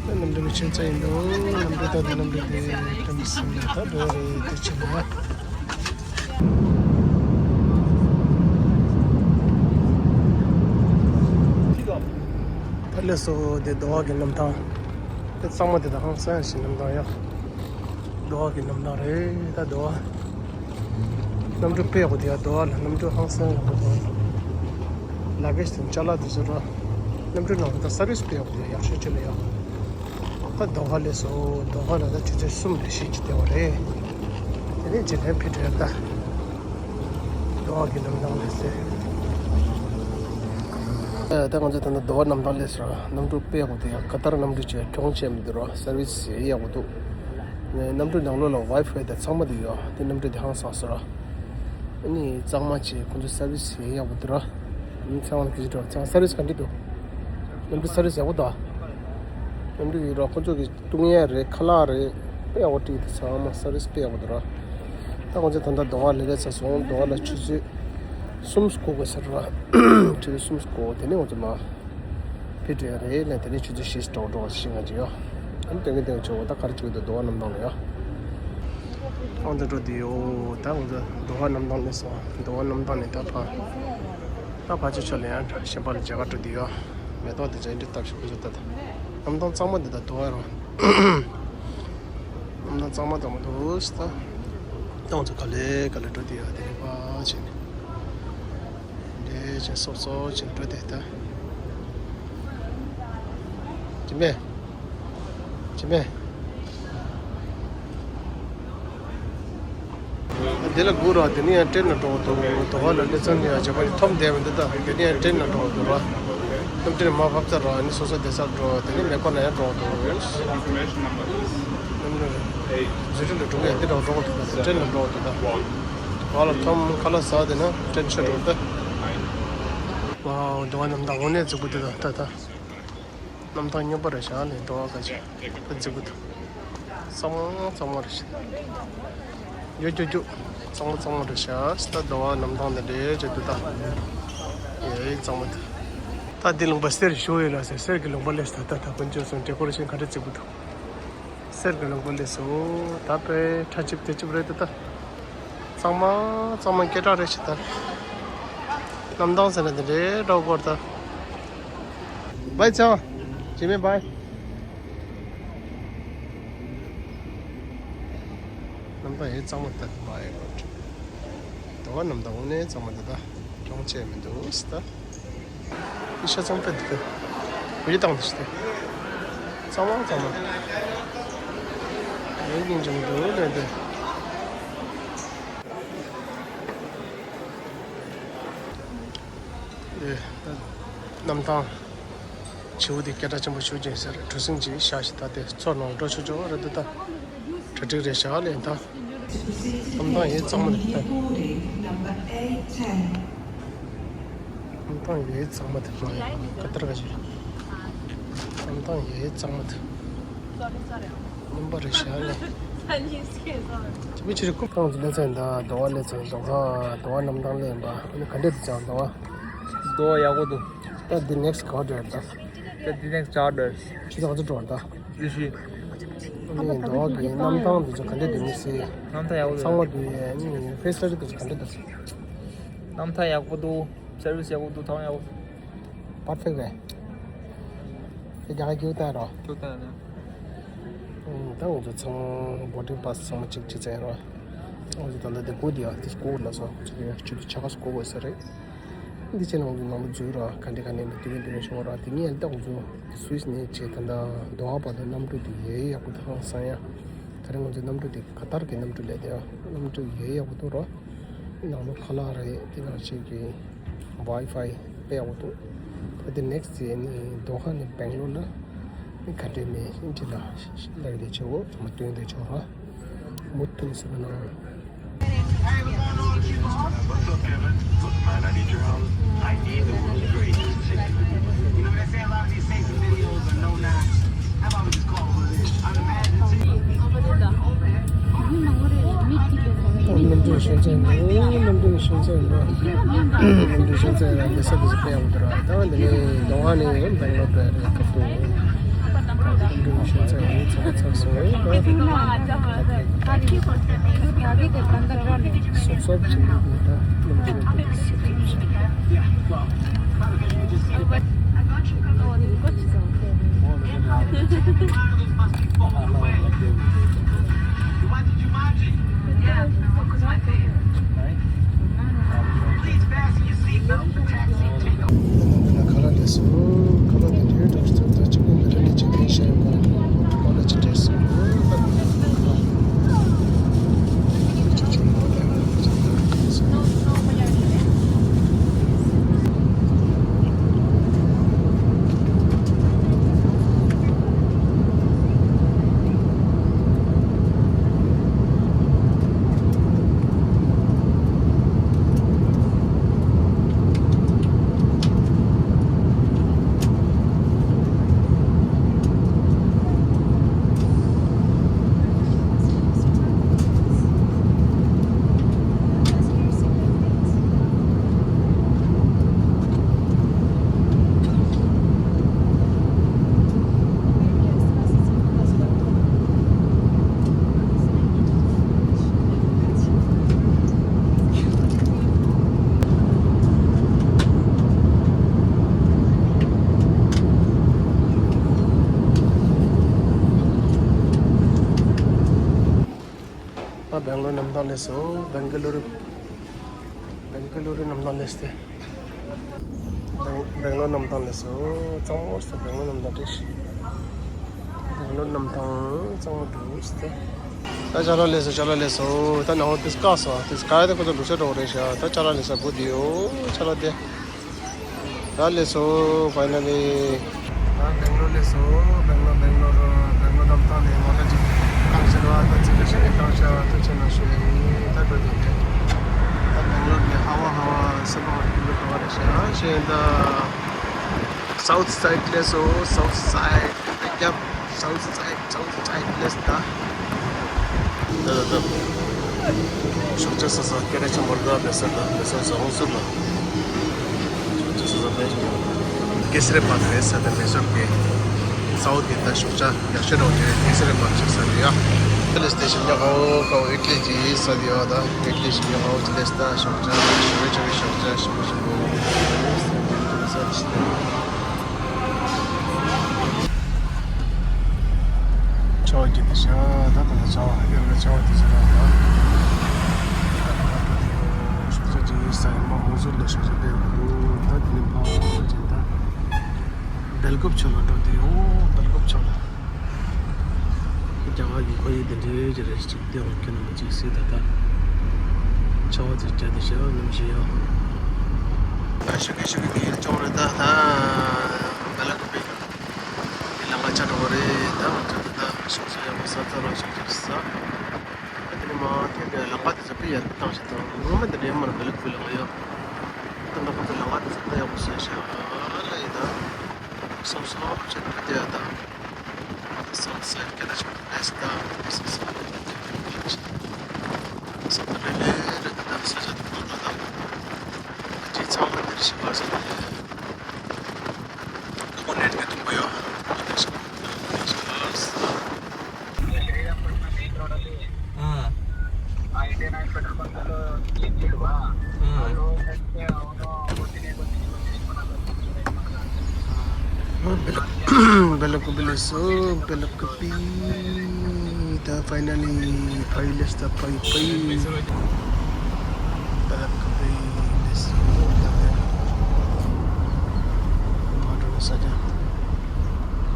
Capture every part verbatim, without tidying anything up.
གནམ་གྲུ་གི་ཆེན་ཚ་ཡིན་འདུག་གནམ་གྲུ་ད་དེ་གནམ་གྲུ་དེ་ཏྲམ་སིམ་ལ་ད་འགྲོ་རེད་དེ་ཆེ་ན། ད་ལས་སོ་དེ་རྡོ་བ་གི་གནམ་ཐང་། དེ་གཙང་མ་དེ་ད་ཧང་སང་ཞིག་གནམ་ཐང་ཡ། རྡོ་བ་གི་གནམ་ཐང་རེད་ད་རྡོ་བ། གནམ་གྲུ་དཔེ་ཡག་པོ་དེ་ཡ་རྡོ་བ་ལ་གནམ་གྲུ་ཧང་སང་ཡག་པོ་དེ་ཡ། ལ་གེ་ཤི་དང་ཅ་ལག་དེ་ཚོ་ར། གནམ་གྲུ་ནང་ད་སར་བི་སི་དཔེ་ཡག་པོ་དེ་ཡ་ཡག་ཤོས་ཅིག་ལ་ཡ། ད་རྡོ་ཁ་སླེབས་སོང་། རྡོ་ཁ་ལ་ད་ཆུ་ཚོད་གསུམ་རེ་བཞི་ཅིག་བསྡད་པ་རེད། དེ་ནས་རྗེས་ལན་ཕེབས་འགྲོ་ཡ་ད། རྡོ་ཁ་གི་གནམ་ཐང་སླེབས་སོང་། ཨ་ད་ང་ཚོ་ད་ལྟ་རྡོ་ཁ་གནམ་ཐང་སླེབས་སོང་། གནམ་གྲུ་དཔེ་ཡག་པོ་འདུག་ཡ། ཀ་ཏར་གནམ་གྲུ་བྱས་གྱོང་ཆེ་མི་འདུག་ར། སར་བི་སི་ཡག་པོ་འདུག་ནས་གནམ་གྲུ་ནང་ལོགས་ལ་ཝའི་ཕའི་དང་ཚང་མ་འདུག་ཡ། དེ་གནམ་གྲུ་དེ་ཧང་སངས་སོང་ར། ཨ་ནི་གཙང་མ་བྱས། ཁོང་ཚོ་སར་བི་སི་ཡག་པོ་འདུག་ར། ཨ་ནི་ཚང་མ་ལ་སྐྱིད་ཤོས་འགྲོ། ཚང་སར་བི་སི་ག་འདྲ་འདུག་གནམ་གྲུ་སར་བི་སི་ཡག་པོ་འདུག་གནམ་གྲུ་ཡོད་ར། ཁོང་ཚོ་གི་བཏུང་ཡས་རེད། ཁ་ལག་རེད། དཔེ་ཡག་པོ་བྲིས་འདུག་ཚང་མ་སར་བི་སི་དཔེ་ཡག་པོ་འདུག་ར། ད་ཁོང་ཚོ་ད་ལྟ་རྡོ་ཁ་ལ་སླེབས་ཚར་སོང་། རྡོ་ཁ་ལ་ཆུ་ཚོད་གསུམ་འགོར་དགོས་ཟེར་ར། ཆུ་ཚོད་གསུམ་འགོར། དེ་ནས་ཁོང་ཚོ་མར་ཕེབས་འགྲོ་ཡ་རེད་ལབ། དེ་ནས་ཆུ་ཚོད་བཞི་འགྲོ་འགྲོ་བ་ཞིག་ང་ཚོ་ཡ། ཨ་ནི་སྟོན་གི་སྟོན་གི་ཆོག་གོ། ད་ག་རེ་བྱེད་ཀྱི་འདུག་རྡོ་ཁ་གནམ་ཐང་ལ་ཡ། ཨང་དུ་འགྲོ་དུས་ཡོད། ད་ང་ཚོ་རྡོ་ཁ་གནམ་ཐང་སླེབས་སོང་། རྡོ་ཁ་གནམ་ཐང་ནས་ད་ཕར། ད་ཕར་ཕྱོགས་ཕྱོགས་ལ་ཡང་གཞན་པ་ལ་མཇལ་ཁ་འགྲོ་དུས་ཡོད། མེ་ཏོག་དེ་འདྲ་འདི་ལྟ་བུ་ཞིག་ཁོ་ཚོ་ད་ད། གནམ་ཐང་གཙང་མ་འདི་ད་རྡོ་ཁ་རང་། གནམ་ཐང་གཙང་མ་གཙང་མ་འདུག་ད། ད་ང་ཚོ་ག་ལེ་ག་ལེ་འགྲོ་དུས་ཡོད། དེ་ནས་ཕར་ཕྱིན་ནས། འདྲེ་ཆེན་སོབ་སོབ་ཆེན་འགྲོ་དེ་ད། ཅི་མེད། ཅི་མེད། འདི་ལ་སྒུག་ར། དེ་ནས་ཡང་ཏྲེན་ལ་འགྲོ་འདུག་རྡོ་ཁ་ལ་སླེབས་ཚར་ནས་ཡང་བྱ་བ་ནི་ཐོམ་བསྡད་མི་འདུག་ད་དེ་ནས་ཡང་ཏྲེན་ལ་འགྲོ་འདུག་ར། སྣུམ་ཏྲེན་མར་བབས་ཚར་ར། ཨ་ནི་སོ་སོ་བསྡད་སར་འགྲོ། དེ་ནས་མེ་འཁོར་ལ་ཡང་འགྲོ་འདུག་སྣུམ་ཏྲེན་རེད། ཟི་ཁྲོན་ལ་འགྲོ་གི་ཡ། འདི་འགྲོ་འགྲོ་འདུག་ད་ཏྲེན་ལ་འགྲོ་འདུག་ད། རྡོ་ཁ་ལ་ཐོམ་ཁ་ལག་ཟ། དེ་ན་ཏྲེན་ཆ་འགྲོ་ད། ཝའོ། རྡོ་ཁ་གནམ་ཐང་དངོས་གནས་རྫིག་པོ་འདུག་ད་ད་ད། གནམ་ཐང་རྙིང་པ་རེད་ཤག་ལས། རྡོ་ཁ་ཅིག་ད་རྫིག་པོ་འདུག་གཙང་མ་གཙང་མ་རེད་ཤག་ཡོ་ཅོ་ཅོ། གཙང་མ་གཙང་མ་རེད་ཤག་ད་རྡོ་ཁ་གནམ་ཐང་དེ་འདྲ་ཅིག་འདུག་ད། ཡེ་གཙང་མ་འདུག་ད་འདི་ལུང་པ་གསེར་ཞུ་ཡོད་ལ་ཟེར། གསེར་གྱི་ལུང་པ་སླེབས་སོང་། ད་ད་དཀོན་མཆོག་གསུམ། ཌེ་ཀོ་རེ་ཤན་ག་འདྲ་རྫིག་པོ་འདུག་གསེར་གྱི་ལུང་པ་སླེབས་སོང་། ད་དཔེ་ཁྲ་ཆིབ་དེ་ཆིབ་རེད་འདུག་ད། གཙང་མ་གཙང་མ་སྐད་གྲགས་རེད་ཤག་ད། གནམ་ཐང་ཟེར་ན་དེ་འདྲའི་འདྲ་པོ་སྐོར་ད། བའི་ཚང་། ཇི་མེ་བའི། གནམ་ཐང་ཡེ་གཙང་མ་ད་བའི་སྐོར། རྡོ་ཁ་གནམ་ཐང་དངོས་གནས་གཙང་མ་འདུག་ད། གྱོང་ཆེ་མི་འདུག་ཟེར་ད། ཨི་ཤ་ཚང་པ་འདི་ག་བུ་ཡི་བཏང་འདི་ཤི་སྟེ། གཙང་མ་གཙང་མ། ཡོད་སྙིང་རྗེ་མི་འདུག་ལས་འདི། ཨེ། གནམ་ཐང་བྱིའུ་དེ་སྐད་གྲགས་ཆེན་པོ་ཞུ་ཅན་ཟེར། གྲུ་གཟིངས་ཅིག་བཞག་ཤག་ད་དེ་མཚོ་ནང་འགྲོ་ཆོག་ཆོག་རེད་འདུག་ད། གྲ་སྒྲིག་རེད་ཤག་ལས་ད། གནམ་ཐང་ཡེ་གཙང་མ་རེད་ད། གནམ་ཐང་ཡེ་གཙང་མ་དེ་མ་ཡིན་ག་ཏར་ག་ཞིག་གནམ་ཐང་ཡེ་གཙང་མ་དེ་སྣུམ་པ་རེད་ཤག་ལ། དེ་མི་ཕྱི་རེ་ཀུ་ཁང་དུ་སླེབས་ཚར་ཡིན་ད། རྡོ་བ་སླེབས་ཚར་ཡིན། རྡོ་བ་རྡོ་བ་གནམ་ཐང་སླེབས་ཡིན་པ། ཨ་ནི་ག་འདྲས་འདུག་ཅང་རྡོ་བ། རྡོ་བ་ཡག་པོ་འདུག་ད་འདི་next ག་པར་འགྲོ་ཡ་རེད་ད། ད་འདི་next ཇག་འགྲོ་ཡ་རེད། ཕྱི་ད་ག་ཚོད་འགྲོ་བ་རེད་ད། ཨ་ནི་རྡོ་བ་གི་གནམ་ཐང་འདི་ཚོ་ག་འདྲས་འདུག་མི་སྲིད། གནམ་ཐང་ཡག་པོ་འདུག་ཚང་མ་འདུག་ཨ་ནི་facility འདི་ཚོ་ག་འདྲས་འདུག་གནམ་ཐང་ཡག་པོ་འདུག service ཡག་པོ་འདུག་ཐང་ཡག་པོ། perfect རེད། དེ་རྒྱ་གར་རྒྱུག་བཏང་རོགས། རྒྱུག་བཏང་ནས། ད་ང་ཚོ་ཚང་boarding pass ཚང་མ་གཅིག་གཅིག་བཙལ་རོགས། ང་ཚོ་ད་ལྟ་དེ་སྒུག་དེ་ཡ་དེ་སྒུག་ལ་སོ་ཚོ་ཡ་ཆུ་དུ་ཆ་ག་སྒུག་དགོས་ས་རེད། འདི་ཕྱི་ལ་ང་ཚོ་ནང་ལ་འཛུལ་རོགས། ག་འདྲ་ག་ནས་མི་དུས་རིང་དུས་རིང་ཤོར་རོགས། དེ་ངས་ལྟ་ང་ཚོ་སུད་སི་ནས་བྱས་ད་ལྟ་རྡོ་བ་བར་དུ་གནམ་གྲུ་དེ་ཡེ་ཡག་པོ་ཐང་སང་ཡ། ད་རེས་ང་ཚོ་གནམ་གྲུ་དེ་ཀ་ཏར་གྱི་གནམ་གྲུ་ལས་དེ་ཡ་གནམ་གྲུ་ཡེ་ཡག་པོ་འདུག་རོགས། ནང་ལོགས་ཁ་ལག་རེད། དེ་ནང་བཞིན་གྱི་Wi-Fi དཔེ་ཡག་པོ་འདུག་ད་དེ་next ཡིན་ནི་རྡོ་ཁ་ནས་སྦེང་ལོར་ལ་ནི་ག་འདྲས་མེད་ཨིན་ཇི་ལ་ལ་ཡི་ཆེ་བོ་མ་སྟོན་དེ་ཆོག་ར་མུ་མཐུད་ཟེར་ན། གནམ་གྲུ་ཤན་ཅན་འདུག་གནམ་གྲུ་ཤན་ཅན་འདུག་གནམ་གྲུ་ཤན་ཅན་ལ་འདི་ས་འདི་ས་དཔེ་ཡག་པོ་འདུག་ད་འདི་ནས་རྡ་རམ་ས་ལ་ནས་སྦེང་ལོར་བར་ཁ་ཐུག་གནམ་གྲུ་ཤན་ཅན་ནས་ཚང་མ་ཚང་སོང་ད། སོབ་སོབ་བྱེད་འདུག་ད་གནམ་གྲུ་ཤན་ཅན། ད་སྦེང་ལོར་གནམ་ཐང་སླེབས་སོང་། སྦེང་ལོར། སྦེང་ལོར་གནམ་ཐང་སླེབས་ཏེ། སྦེང་སྦེང་ལོར་གནམ་ཐང་སླེབས་སོང་། གཙང་མ་སོང་། སྦེང་ལོར་གནམ་ཐང་བཀྲ་ཤིས། སྦེང་ལོར་གནམ་ཐང་གཙང་མ་འདུག་ཟེར་ཏེ། ད་ཅ་ལག་སླེབས་སོང་། ཅ་ལག་སླེབས་སོང་། ད་ནང་ལོགས་དེ་བཀག་སོང་། དེ་ག་དེ་ཁོ་ཚོ་ལུག་ཤ་འགྲོ་གི་རེད་ཤག་ད་ཅ་ལག་སླེབས་ས་སྒུག་བསྡད་ཡོད། ཅ་ལག་དེ། ད་སླེབས་སོང་། ཕའི་ནལ་ལི། ད་སྦེང་ལོར་སླེབས་སོང་། སྦེང་ལོར་སྦེང་ལོར་སྦེང་ལོར་གནམ་ཐང་ནས་མོ་ཊ་ཅིག་བཏང་ཕྱིན་པ། ད་ཅི་འདྲ་ཞིག་བཏང་ཤག་ཐུགས་རྗེ་ཆེ་གནང་ཞུ་ཡ་ཡིན། ད་འགྲོ་རྒྱུ་རེད། ད་སྦེང་ལོར་ནས་ཧ་བ་ཧ་བ་སེམས་པ་ཧོ་ཊེལ་ག་བ་རེད་ཤག་ཤེས་ད། སའུ་ཐི་སའི་ཌི་སླེབས་སོང་། སའུ་ཐི་སའི་ཌི་རྒྱབ། སའུ་ཐི་སའི་ཌི་སའུ་ཐི་སའི་ཌི་སླེབས་ད། ད་ད་ད། ཞོགས་ཇ་ཟ་ས་སྐད་གྲགས་ཆེན་པོ་རེད་ད། མེ་སོར་ད། མེ་སོར་ཟ་འོང་ཟུར་ལ། ཞོགས་ཇ་ཟ་ས་མེད་ཅིག་ཡོད། གེ་སར་བྷག་རེད་ཟེར་ད། མེ་སོར་གྱི་སའུ་ཐི་ད་ཞོགས་ཇ་ཡག་ཤོས་རེད་དེ། གེ་སར་བྷག་ཅིག་ཟ་ནི་ཡ། ད་ལས་སྟེ་ཞིམ་ཉོ་གའོ་གའོ་ཨི་ཌི་ལི་ཅིག་ཟ་དེ་ཡོད་ད། ཨི་ཌི་ལི་ཞིམ་ཉོ་གའོ་ཅིག་ལས་ད། ཞོགས་ཇ་ཞོགས་ཇ་ཞོགས་ཇ་ཞིམ་པོ་ཞིམ་པོ། ཆར་པ་བརྒྱབ་དེ་ཤག་ད་ད་ལྟ་ཆར་པ་དབྱར་ཁའི་ཆར་པ་དེ་ཚོ་ལ་ད། ཞོགས་ཇ་ཅིག་ཟ་ཡིན་པ། འོང་ཟུར་ལ་ཞོགས་ཇ་སྤེལ་དགོས་འདུག་ད་དེ་ནས་ཕར་ཕྱིན་ད། སྦེལ་ཀོབ་ཕྱོགས་ལ་འགྲོ་དེ་ཡོད། སྦེལ་ཀོབ་ཕྱོགས་ལ། རྒྱ་གར་གྱི་ཁོར་ཡུག་དེ་འདྲའི་ཅིག་རེད། ཅིག་བལྟས་འོང་། ཁྱོད་རྣམ་པ་ཅིག་གཟིགས་ད་ད། ཆར་པ་ཅིག་བརྒྱབ་དེ་ཤག་གནམ་གཤིས་ཡག་ད་ཞོགས་ཀས་ཞོགས་ཀས་དེ་ཡར་ཅོག་རེད་ད། ད་སྦེལ་ཀོབ་པའི་དེ་ལམ་ཁ་ཆགས་འགྲོ་གི་རེད་ད། ང་ཚོ་ད་ཞོགས་ཇ་ཡག་པོ་ཟ། ཚ་རོགས་ཞོགས་ཇ་ཟ། ཨ་དེ་ནས་མར་ཐོན་དུས་ལམ་ཁ་དེ་ཚོ་དཔེ་ཡག་བཏང་ཤག་ད་ངོ་མ་དེ་འདྲ་ཡོད་མ་རེད། སྦེལ་ཀོབ་ལམ་ཁ་ཡོད། ད་ལམ་ཁ་དེ་ལམ་ཁ་དེ་ཚོ་དཔེ་ཡག་པོ་བཟོས་ཤག་ཨ་ལ་ཡིན་ད། སོབ་སོབ་བྱས་ནས་དཔེ་བདེ་ཡག་ད། Belok, belok ke bilik so, belok ke pi. Da finally, pai les da pai pai. Belok ke bilik so, da. Modern saja.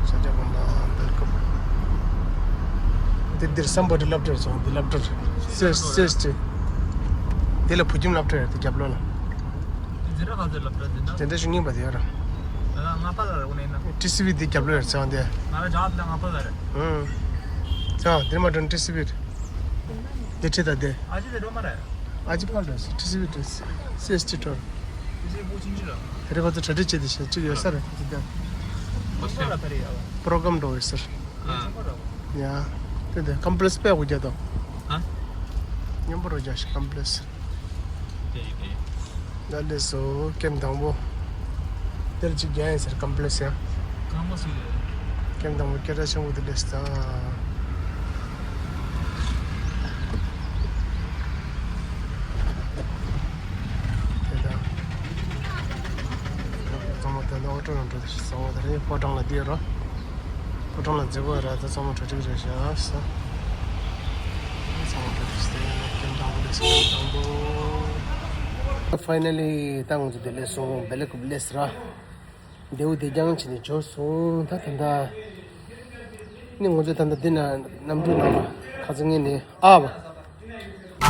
Saja bamba belok. Dir dir somebody love dir so, love dir. Ses ses. Dila phujim love dir, de jablo la. འཛིན་གྲྭ་ག་ཚོད་སློབ་གྲྭ་འཛིན་གྲྭ། དེ་འདྲ་ཞིག་རྙིང་པ་དེ་ཡོད་ར། ང་ལྔ་པ་ལ་རེ་གོ་ནས་ཡིན་ན། ཊི་སི་ཝི་དེ་རྒྱབ་ལོགས་ཡོད་ཚང་དེ། ང་ལ་ཇོབ་ལ་ལྔ་པ་ལ་རེད། ཨང་། ཚང་དེ་མ་དྲན་ཊི་སི་ཝི་རེད། དེ་ཁྲིད་ད་དེ། ཨ་ཅི་དེ་འགྲོ་མ་རེད། ཨ་ཅི་ཕར་འགྲོ་སི་ཊི་སི་ཝི་འགྲོ་སི་སི་ཨེས་ཊི་འགྲོ། ཊི་སི་ཝི་པོ་ཆིན་ཅི་ལ། དེ་རེ་ཁོ་ཚོ་གྲ་སྒྲིག་བྱེད་དེ་ཞེ་གཅིག་ཡོད་ས་རེད་དེ་དེ། ཨ་ཅི་ཕར་ལ་ཕ་རེད་ཡ། པོ་རོ་གྷ་རམ་འགྲོ་ཡོད་ས་རེད། ཡ། དེ་དེ་ཀམ་པི་ལེགས་སི་དཔེ་དགོས་རྒྱ་དང་། ཨ། མཉམ་པོ་རོ་རྒྱག་ཤིག་ཀམ་པ་ལེགས། དེ་ཡི་གེ། ད་ལེགས་སོ་ཀེམ་དང་པོ། དེར་གཅིག་རྒྱག་ཡིན་ཟེར་ཀམ་པ་ལེགས་ཡ། ཀམ་པ་ཟེར་ཡ། ཀེམ་དང་པོ་སྐད་གྲགས་ཆེན་པོ་དེ་ལེགས་ད། དེ་ད། ཚང་མ་དེ་ད་ཨོ་ཊོ་ནང་འགྲོ་དེ་ཤི་ཚང་མ་དེ་རིང་ཕོ་བྲང་ལ་བསྡད་རོ། ཕོ་བྲང་ལ་འཛེག་གོ་ར་ད་ཚང་མ་གྲ་སྒྲིག་རེད་ཤག་ས། ཚང་མ་གྲ་སྒྲིག་སྟེ་ཀེམ་དང་པོ་ལེགས་ཀེམ་དང་པོ། ཕའི་ནལ་ལི་ད་ང་ཚོ་དེ་ལེགས་སོང་བེ་ལེགས་ཀུབ་ལེགས་ར། མདེའུ་དེ་རྒྱང་ཕྱིན་ནས་འབྱོར་སོང་། ད་ད་ད། ནི་ང་ཚོ་ད་ད་འདི་ན་གནམ་གྲུ་ནང་ཁ་ཚ་ངེས་ནས་ཨ་བ།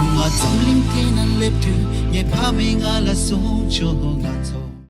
ང་འཛམ་གླིང་འདི་ན་སླེབས་དུས་ངའི་ཕ་མས་ང་ལ་གསུངས་བྱུང་། ང་ཚོ་